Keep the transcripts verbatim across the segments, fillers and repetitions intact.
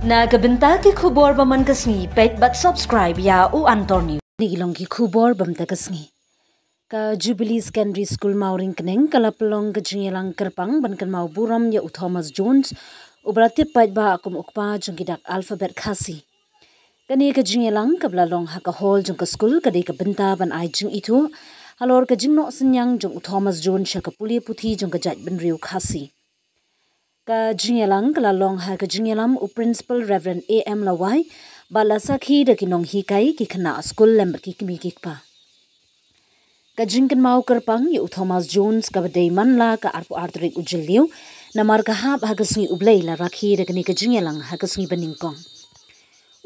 Na ka bynta ki khubor ba man ka sngi, peit bad subscribe ïa U Antor News. Kine ki long ki khubor ba man ka sngi. Ka Jubilee Secondary School Mawryngkneng ka la pynlong ka jingïalang kyrpang ban kynmaw burom ïa u Thomas Jones, uba la tip paidbah kum u kpa jong ki dak alphabet Khasi. Kane ka jingïalang kaba la long ha ka hall jong ka skul ka dei ka bynta ban ai jingithuh halor ka jingnoh synñiang jong u Thomas Jones sha ka pule puthi jong ka jaitbynriew Khasi. Ka jingïalang ka la long ha ka jingïalam u Principal Reverend A M Lawai, bad la sakhi da ki nonghikai, ki khynnah skul lem bad ki kmie ki kpa. Ka jingkynmaw kyrpang ïa u Thomas Jones kaba dei man la ka arphew ar tarik u Jylliew, namar ka hap ha ka sngi U Blei la rakhe da kane ka jingïalang ha ka sngi ba nyngkong.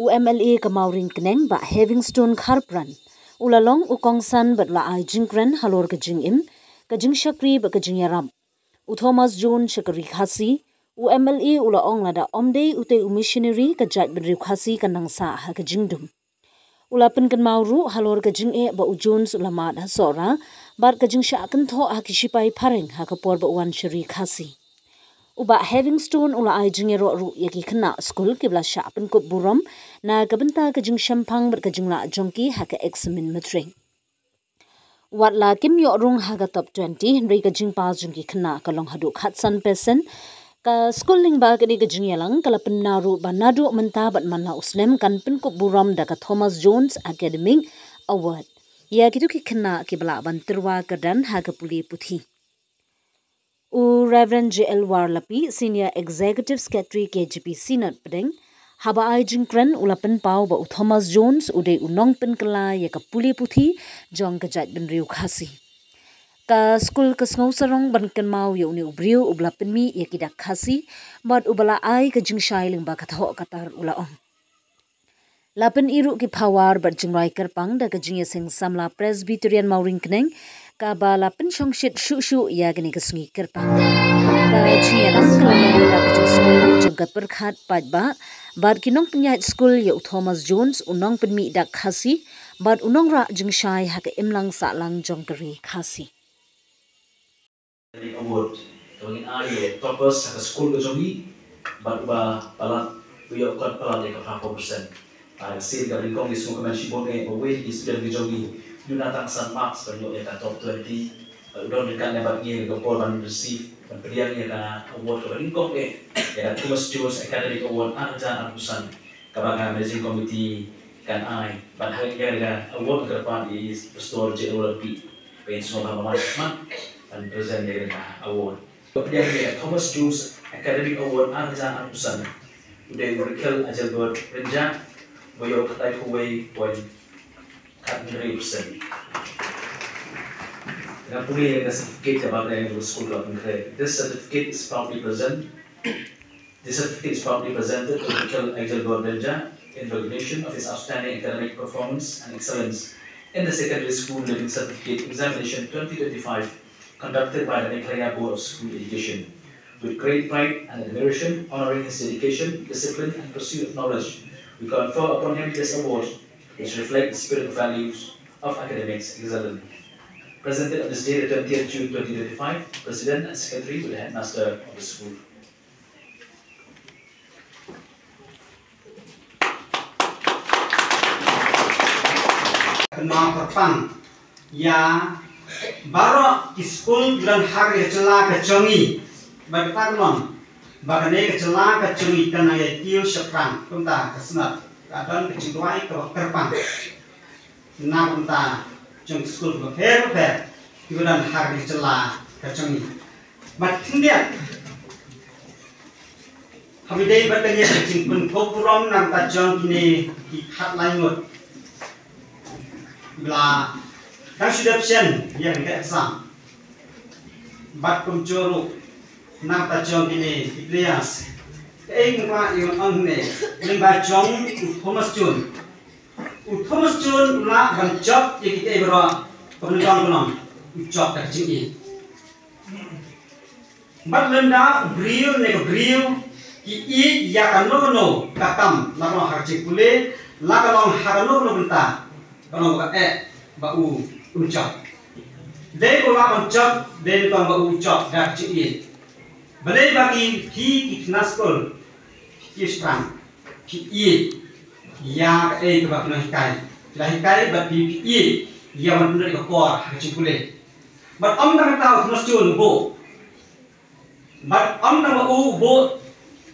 U M L A ka Mawryngkneng Bah Heavingstone Kharpran u la long u kongsan bad u la ai jingkren halor ka jingim, ka jingshakri bad ka jingïarap u Thomas Jones sha ka ri Khasi. U M L A u la ong lada ym dei utei u missionary ka jaitbynriew Khasi kan nang sah ha ka jingdum. U la pynkynmaw ruh halor ka jingeh ba u Jones u la mad ha Sohra bad ka jingshah kynthoh ha ki shipai phareng ha ka por ba u wan sha ri Khasi. U Bah Heavingstone u la ai jingïaroh ruh ïa ki khynnah skul kiba la shah pynkup burom na ka bynta ka jingshemphang bad ka jinglah jong ki ha ka eksamin matric. Wat la kim ïoh rung ha ka top twenty, hynrei ka jingpass jong ki khynnah ka long haduh khatsan percent. Ka skul lyngba kane ka jingïalang ka la pynbna ruh ba naduh mynta bad man la u snem kan pynkup burom da ka Thomas Jones Academic Award ïa kito ki khynnah kiba lah ban tyrwa kyrdan ha ka pule puthi. U Reverend J L Warlapi, Senior Executive Secretary K J P Synod Pdeng, haba ai jingkren u la pynpaw ba u Thomas Jones u dei u nongpynkylla ïa ka pule puthi jong ka jaitbynriew Khasi. Ka skul ka sngew sarong ban kynmaw ïa une u briew uba la pynmih ïa ki dak Khasi bad uba la ai ka jingshai lyngba ka thoh ka tar, u la ong. La pyni ruh ki phawar bad jingrwai kyrpang da ka jingïaseng samla Presbyterian Mawryngkneng, kaba la pynshongshit shuh shuh ïa kane ka sngi kyrpang. Ka jingïalang ka la long da ka jingsngew jong ka pyrkhat paidbah bad ki nongpynïaid skul ïa u Thomas Jones, u nongpynmih dak Khasi bad u nongrah jingshai ha ka imlang sahlang jong ka ri Khasi. Academic Award kaba ngin ai ïa u toppers ha ka skul ka jong ngi, bad uba palat u ïoh kot palat ïa ka phra phew percent. Ah, ka sien kaba nyngkong ngi sngewkmen shibun eh ba wei ki student ki jong ngi, ym duna tang san marks ban ïoh ïa ka top twenty. Bad u don ryngkat lem bad ngi ha ka por ban receive, ban pdiang ïa ka award kaba nyngkong eh, ïa ka Thomas Jones Academic Award ar hajar arphew san, kaba ka Managing Committee kan ai. Bad ha ïa ka award ka kyrpad ïa i Pastor J L Warlapi. Ba ngin sngewbha ban wan khmat ban present ïa ka award. Ba pdiang ïa ka Thomas Jones Academic Award ar hajar arphew san, u dei u Raquel Adelbert Rynjah, ba ïoh khyndai phew wei point khathynriew percent. Nga pule ïa ka certificate kaba ka ïa ka skul kaba pynkhreh. This certificate is proudly present. This certificate is proudly presented to Raquel Adelbert Rynjah in recognition of his outstanding academic performance and excellence in the Secondary School Leaving Certificate Examination twenty twenty-five, conducted by the Meghalaya Board of School Education. With great pride and admiration, honoring his dedication, discipline, and pursuit of knowledge, we confer upon him this award, which reflects the spirit and values of academics excellence. Presented on this day, the twentieth June twenty twenty-five, President and Secretary with the Headmaster of the school. Kynmaw kyrpang ïa baroh ki skul kiba don ha ka jylla ka jong ngi, bad kata ka long ba kane ka jylla ka jong ngi kan nang ïa kiew shaphrang. Kumta ka Synod ka don ka jingduwai kaba kyrpang na ka bynta jong ki skul kiba pher bapher kiba don ha ka jylla ka jong ngi. Bad khyndiat, haba ïadei bad kane ka jingpynkup burom na ka bynta jong kine ki khatlai ngut ba la dang shu dep shen ïa ka exam, bad kumjuh ruh na ka bynta jong kine ki players, kaei kumba ïa ngan ong ne, lyngba jong u Thomas Jones. U Thomas Jones u lah ban jop ïa kiei kiei baroh kaba nyngkong ka long u jop da ka jingïeit. Bad lada u briew ne ka briew ki ïeit ïa kano kano ka kam, la ka long ha ka jingpule, la ka long ha kano kano bynta, ka long kaba eh ba u un jop. Dei ba u lah ban jop, dei nyngkong ba u jop da ka jingïeit. Balei ba ki, ki, ki khynnah skul ki kiew shaphrang? Phi ïeit ïa kaei kaba phi nang hikai. Phi la hikai bad phi, phi ïeit ïa ban pyndonkam ïa ka por ha ka jingpule. Bad ym tang kata, u Thomas Jones u buh. Bad ym tang ba u buh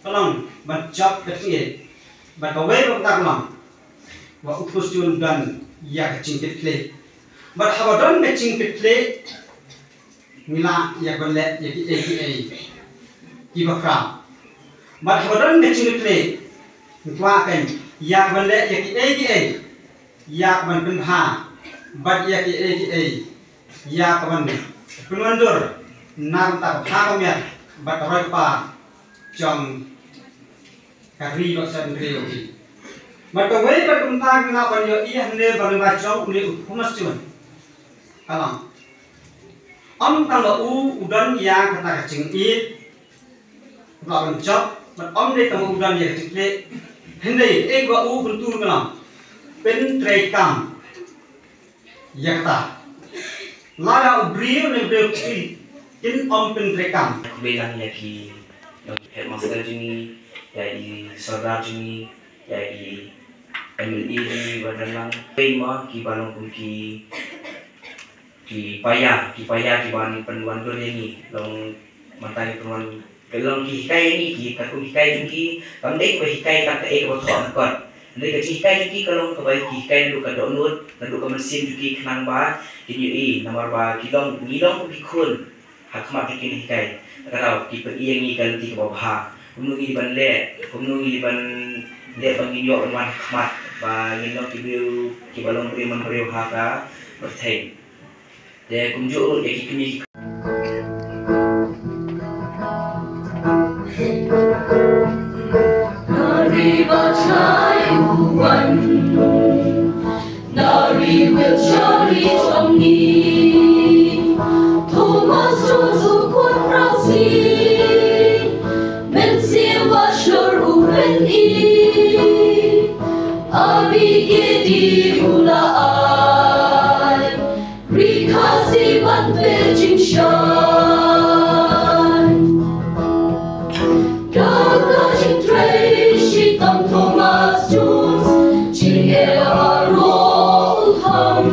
ka long ban jop ka jingïeit. Bad kawei ka bynta ka long ba u Thomas Jones u don ïa ka jingkitkhlieh. Bad haba don ka jingkitkhlieh, ngi lah ïa ka ban leh ïa kiei kiei kiba khraw. Bad haba don ka jingkitkhlieh, ngi kwah kein ïa ka ban leh ïa kiei kiei, ïa ka ban pynbha, bad ïa kiei kiei, ïa ka ban pynwandur na ka bynta ka bha ka miat bad ka roi ka par jong ka ri bad ka jaitbynriew. Bad kawei pat ka bynta ngi lah ban ïohi hangne ba lyngba jong une u Thomas Jones, ka long, ym tang ba u u don ïa kata ka jingïeit kaba lah ban jop, bad ym dei tang ba u don ïa ka jingkitkhlieh, hynrei kaei kaba u kyntu ka long pyntreikam ïa kata. Lada u briew ne u briew kti kin ym pyntreikam. Khublei lang ïa ki, ïa ki headmaster jong ngi, ïa i sordar jong ngi, ïa i M L A jong ngi ba don lang. Khublei ma kiba long kum ki, ki paia, ki paia kiban pynwandur ïa ngi. Long mynta ngi pynwan Ka long ki hikai ïa ngi, ki katkum hikai jong ki, kam dei ba hikai tang kaei kaba thoh na kot. Hynrei ka jinghikai jong ki ka long kaba ki hikai naduh ka dohnud, naduh ka mynsiem jong ki khnang ba kin ïohi, namar ba ki long, ngi long kum ki khun ha khmat jong ki hikai. Ka daw ki pyni ïa ngi ka lynti kaba bha. Kumno ngi ban leh, kumno ngi ban leh ba ngin ïoh ban wan ha khmat, ba ngin long ki briew kiba long briew man briew ha ka pyrthei. Te kumjuh ruh ïa ki kmie ki Nari ba chai u wan. Nari wil chari chong ni. Thomas Jones u khun rasi. Mynsiem ba shlur u pyni. Abi ki di u la ai. Ri Khasi ban pynjynjar. Da ka jingtrei shitom Thomas Jones, jingeh baroh u kham.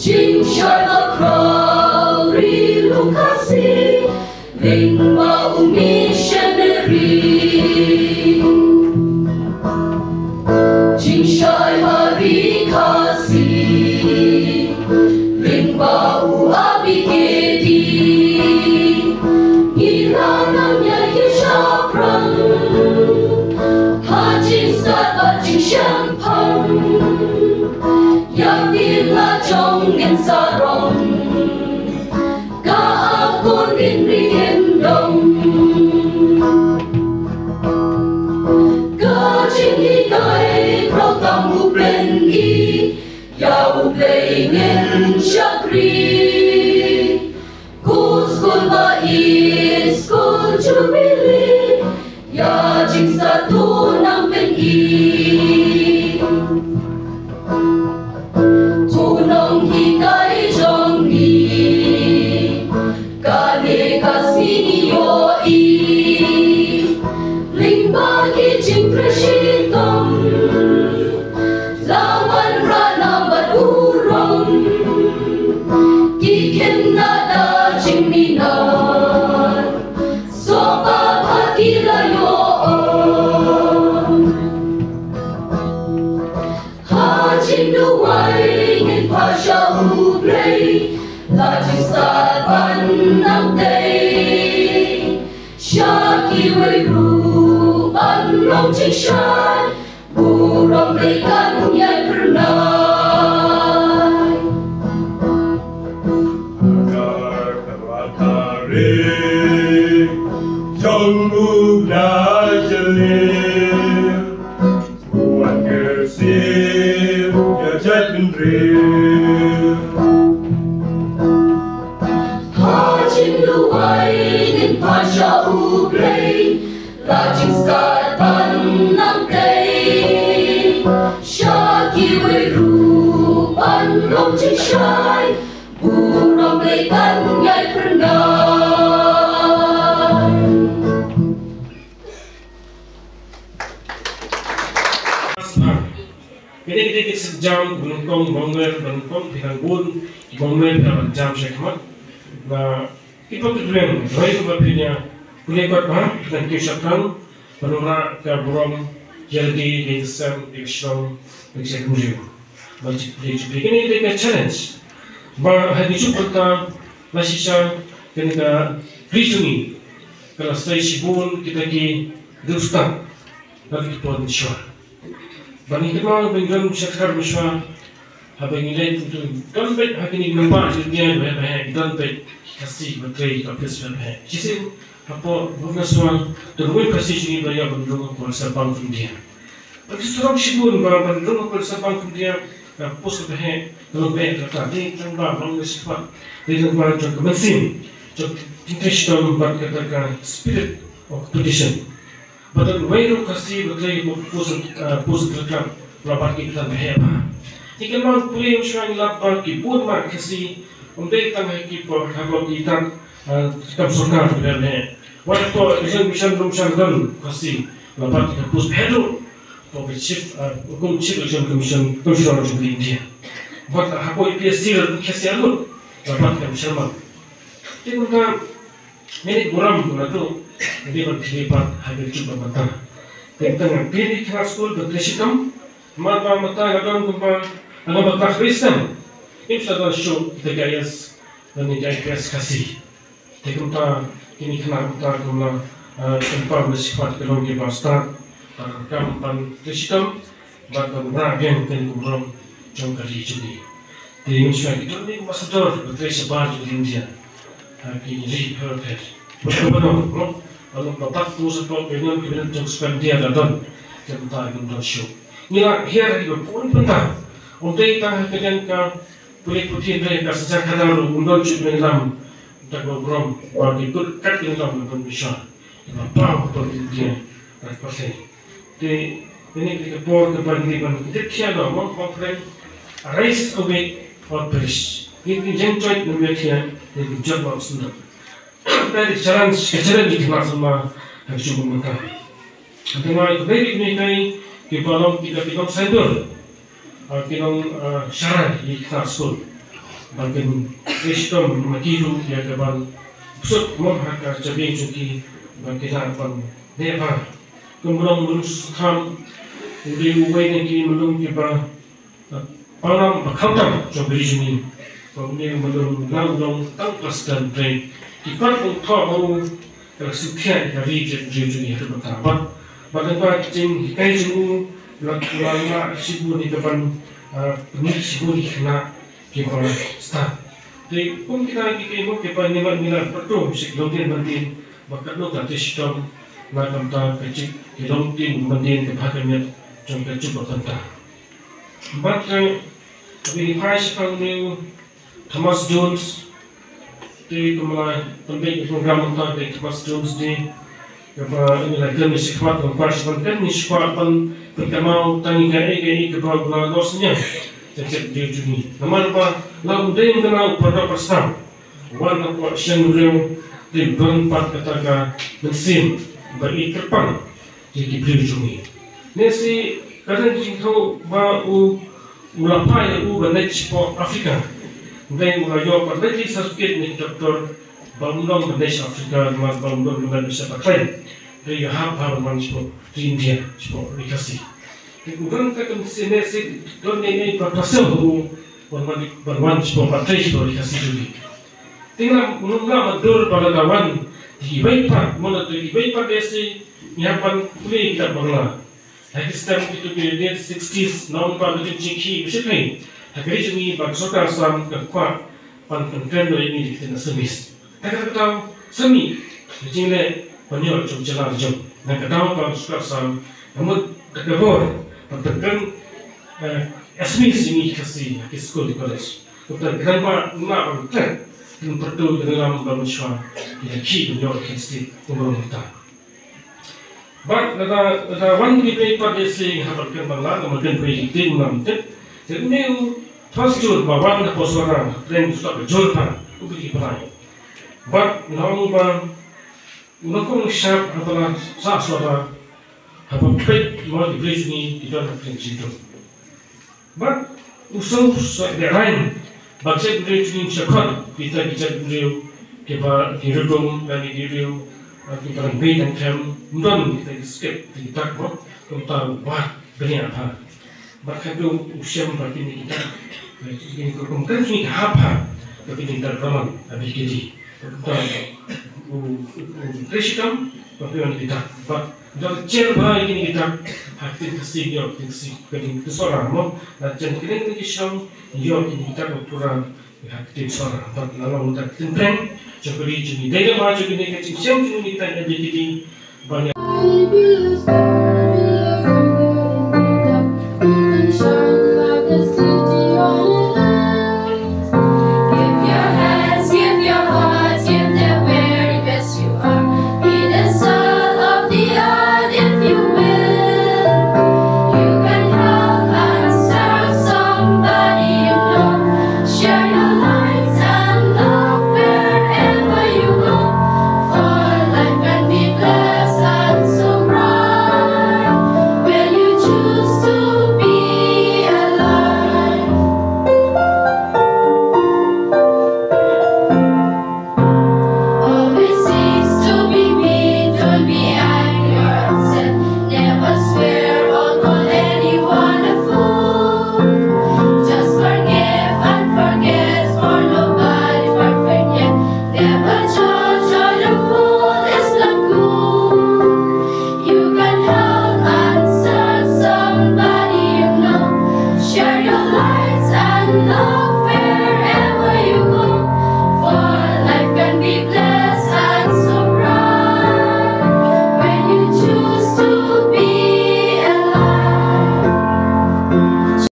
Jingshai bakhraw ri lum Khasi, lyngba u missionary. Jingshai ha ri Khasi, lyngba u Abi Kedi. Ngi la nang ïa ki shaphrang, ha jingstad bad jingshemphang. Ïa ki la jong ngin sarong. Ka akor ngin ri ngin dong. Ka jinghikai khraw tam u pyni. Ïa U Blei ngin shakri. Ko skul ba i skul Jubilee. Ïa jingstad to nang pyni. Ko nonghikai jong ngi, kane ka sngi ngi ïohi. Lyngba ki jingtrei shitom, la wanrah na bad burom. Ki khynnah da jingminot. Soh ba bha ki la ïoh. Ha jingduwai ngin phah sha U Blei, la jingstad ban nang tei. Sha kiwei ruh ban long jingshai, burom Blei kan ïai phyrnai. Ka kyrpad ka ri jong u Blei jylliew, u wan kyrsiew ïa jaitbynriew. Ha jingduwai ngin pan sha U Blei, la jingstad ban nang tei. Sha kiwei ruh ban long jingshai, burom Blei kan ïai phyrnai. Kane ka dei ka sienjam ba nyngkong, ba ngwer, ba nyngkong, phi nang bun ki ba ngwer, phi nang jam sha khmat. Na ki ba ki dweng, doi ba phi nia, pule kot ba phi nang kiew shaphrang, ba nang rah ka burom ïa lade, ïa ka sem, ïa ka shnong, ïa ka jaitbynriew. Ba jik pule jik pule, kane ka dei ka challenge. Ba ha ki juh mynta la shisha, kane ka ri jong ngi ka la sei shibun kita ki riewstad. Bad ki por mynshuwa. Bad ngi kynmaw ba ngi don shakhar mynshuwa. Haba ngi leit, ngi don beit ha kine ki nongbah Jaiñtia, ba heh ba heh, ngi don beit ki Khasi ba trei ka office ba heh. Shisien hapoh Bhubaneswar, don wei Khasi jong ngi ba ïa ban rung ha ka Reserve Bank of India. Bad ki surok shibun ba ban rung ha ka Reserve Bank of India, ka post ba heh, ka long beit kata, dei tang ba long dei shakhar, dei tang ba jong ka mynsiem, jong ka kynthei shitom bad kata ka spirit of competition. Ba don wei ruh Khasi ba trei ha ka post, eh, post kyrkhu, la bat ki kyrdan ba heh bha. Te kynmaw pule mynshuwa ngi lap ba ki bun mar Khasi, ym dei tang ha ki por ha ki tat, eh, kam sorkar ba heh. Wat hapoh Education Mission ruh shah don Khasi, la bat ki post ba heh ruh. Hapoh ka Chief, eh, kum Chief Election Commission, Commissioner jong ka India. Wat hapoh U P S C ruh Khasi lut, la bat ki chairman. Te kumta, ngi burom naduh ngi dei ban plie pat ha ka juh ba mynta. Te tang ngi plie ki khynnah skul ba trei shitom, namar ba mynta nga don kumba nga ba class three stem. Ngim shym don shuh kita ki I A S lane ki I P S Khasi. Te kumta kine ki khynnah kumta kumba, eh, kumba ba shipat ki long kiba stad, ban kam ban trei shitom. Bad ban wanrah biang ïa ka burom jong ka ri jong ngi. Te ngin sngewbha ki don ki ambassador ba trei shabar jong ka ri India ha ki ri pher pher. Bad ka ban ong, ong, ong ba pat tu sa pok biang ki ban jong ka India ka don. Te mynta ngim don shuh. Ngi la hiar ha kiba bun bynta. Ym dei tang ha ka liang ka pule puthi, hynrei ka synshar khadar ruh ym don shuh ki nongïalam. Te ka burom ba ki kut kat ki nongïalam ban bishar. Ba paw ka pyrthei ka pyrthei. Te kane ka dei ka por kaba ngi ban tip khia noh, mo, mo pyrthei. Arise, O awake or perish. Ngi kin jeng joit ne ngi khia, ngi kin jot noh sendok. Ka dei challenge, ka challenge ki khmat sama ha ka shuh mynta. Te ngai ka dei ni kai ki ba long ki ka ki long saidur. Ah, ki long, ah, sharai ïa ki khynnah skul. Ba kin trei shitom ma ki ruh ïa ka ban pynshut mo ha ka jabieng jong ki ba ki lah ban leh bha. Kum u nong Manu Sukha, u dei uwei na ki myllung kiba, ah, pawnam ba khamtam jong ka ri jong ngi. Ba u dei u myllung na u long tang klas ten, hynrei ki kwah ban thoh ba u ka la sngewthuh ïa ka ri jong ka ri jong ngi haduh mynta. Bad, bad lyngba ka jinghikai jong u, la, la, la shibun ïa ka ban, ah, pynmih shibun ïa ki khynnah kiba stad. Te kum kita ki, ki, kiba ngi la, ngi la pyrto sha ki longdien mandien ba katno ka trei shitom na ka bynta ka jingïalong ktien mandien kaba ha khmih jong ka juk ba kynta. Bad, eh, ka bynta shaphang une u Thomas Jones, te kumba la pynbeit ka program mynta ka Thomas Jones Day, kaba ngi la kren shakhmat, ban kwah shakhmat, kren shakhmat ban pynkynmaw tang ïa kaei kaei kaba u la noh synñiang. Te ka dei jong ngi. Namar ba la u dei u khynnah u pyrdoh pyrsad. Wan na ka shnong briew, te don pat kata ka mynsiem ba i kyrpang ïa ki briew jong ngi. Ngi sa kren jingthaw ba u, u la phai ïa u ban leit shapoh Africa. Hynrei u la ïoh ban leit ïa certificate na ki doktor ba um long ban leit sha Africa, namar ba um don ban leit sha Pakistan. Hynrei u hap ban wan shapoh ri India, shapoh ri Khasi. Te u don kata ka mynsiem, ngi sa don ne ne ba pyrshang u ban wan, ban wan shapoh, ban trei shapoh ri Khasi jong ngi. Te nga, nga, nga mutdur ba lada wan kiwei pat, mano kiwei pat dei shi, ngi hap ban pule kitab Bangla. Ha ki snem kito ki late sixties, nong ba lada jingkhih ba shyrkhei ha ka ri jong ngi ba ka sorkar Assam ka kwah ban pynkren noh ïa ngi da ka ktien Assamese. Te kata ka daw sa mih ka jingleh ban ïoh jong ka jylla jong. Na ka daw ba ka sorkar Assam ka mut da ka bor ban pynkren, eh, Assamese ïa ngi ki Khasi ha ki skul ki college. Kumta ka dang ba nga ban klet, kin pyrto ïa ka dang ba mynshuwa ïa ka khih ban ïoh ka state kumba mynta. Bad lada, lada wan ki pei pat ïa si ha ban kren Bangla, ka ban kren pei ki tin ngam tip. Te une u Thomas Jones ba wan ha Botswana, kren u stok jor pa, u ki prai. Bad nga ong ba u la kong shap ha ba la sah sora ha ba peit mo ki bridge ni ki don ha kren jitu. Bad u sngewsih dei rain. Bad jaitbynriew jong ngi sha khot kita ki jaitbynriew kiba ki rudum lane ki riew, eh, kiba dang beit dang khlem, ym don kita ki script, kita ki dak mo. Kumta u wad bniah bha. Bad khatduh u shem ba kine ki dak, eh, kine ki kum kan kine ki hap bha ba kine ki dak Roman, A B K D. Kumta u, u, u trei shitom ba pynlong ki dak. Bad da cher bha ïa kine ki dak ha ktien Khasi, ïoh ktien Khasi, ka dei ka Sohra mo. Da chen kine ki shnong, ïoh kine ki dak ba pura ha ktien Sohra. Bad la long da ktien pyrshah jong ka ri jong ngi. Dei namar jong kine ka jingshem jong ngi kita A B K D ban ïa